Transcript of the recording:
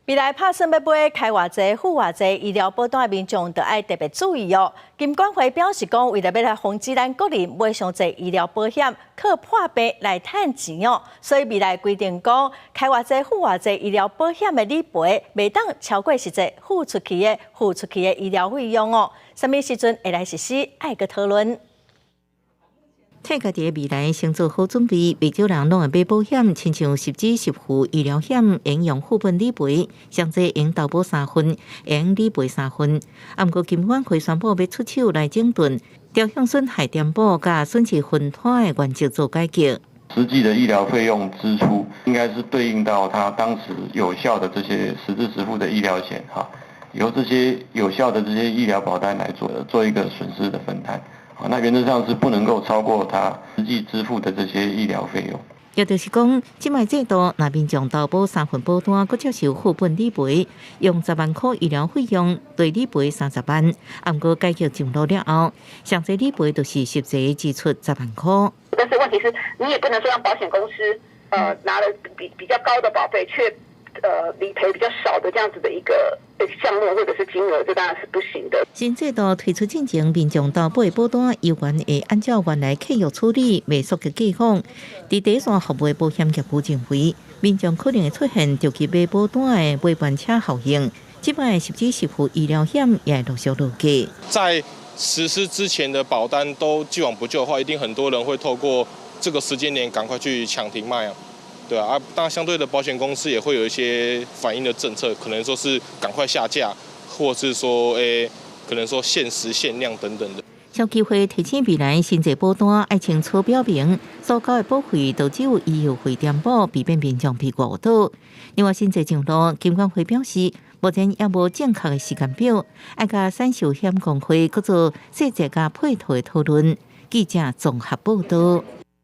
未來拍算欲買開偌濟、付偌濟醫療保單的民眾，就愛特別注意哦。金管會表示講，為了欲來防止咱國人買傷濟醫療保險，靠破病來趁錢哦，所以未來規定講，開偌濟、付偌濟醫療保險的理賠，袂當超過實際付出去的醫療費用哦。啥物時陣會來實施？愛閣討論。替家己的未來先做好準備，袂少人攏會買保險，親像實支實付醫療險，會用副本理賠，上濟用投保三份，用理賠三份。啊，毋過金管會宣布欲出手來整頓，朝向損害填補佮損失分攤的原則做改革。實際的醫療費用支出，應該是對應到他當時有效的這些實支實付的醫療險，哈，由這些有效的這些醫療保單來做一個損失的分攤。那原則上是不能夠超過他實際支付的這些醫療費用。也就是講，這擺制度，若民眾投保三份保單，閣接受副本理賠，用10萬箍醫療費用對理賠30萬。啊，毋過改革上路了後，上濟理賠就是實際支出10萬箍。但是問題是，你也不能說讓保險公司，拿了比較高的保費，卻理賠比較少的這樣子的一個項目或者是金額，這當然是不行的。新制度推出進前，民眾投保的保單猶原會按照原來契約處理，袂溯及過往。佇第一線服務的保險業務認為，民眾可能會出現著去買保單的尾班車效應。這擺實支實付醫療險也會陸續落價。在實施之前的保單都既往不咎的話，一定很多人會透過這個時間點趕快去搶停賣啊。對啊，當然相對的保險公司也會有一些反應的政策，可能說是趕快下架，或是說可能說限時限量等等的。消基會提醒未來新制保單愛清楚表明，所繳的保費都只有醫藥費填補，避免民眾被誤導。另外，新制上路，金管會表示，目前猶無正確的時間表，愛佮產壽險公會閣做細節佮配套的討論。記者綜合報道。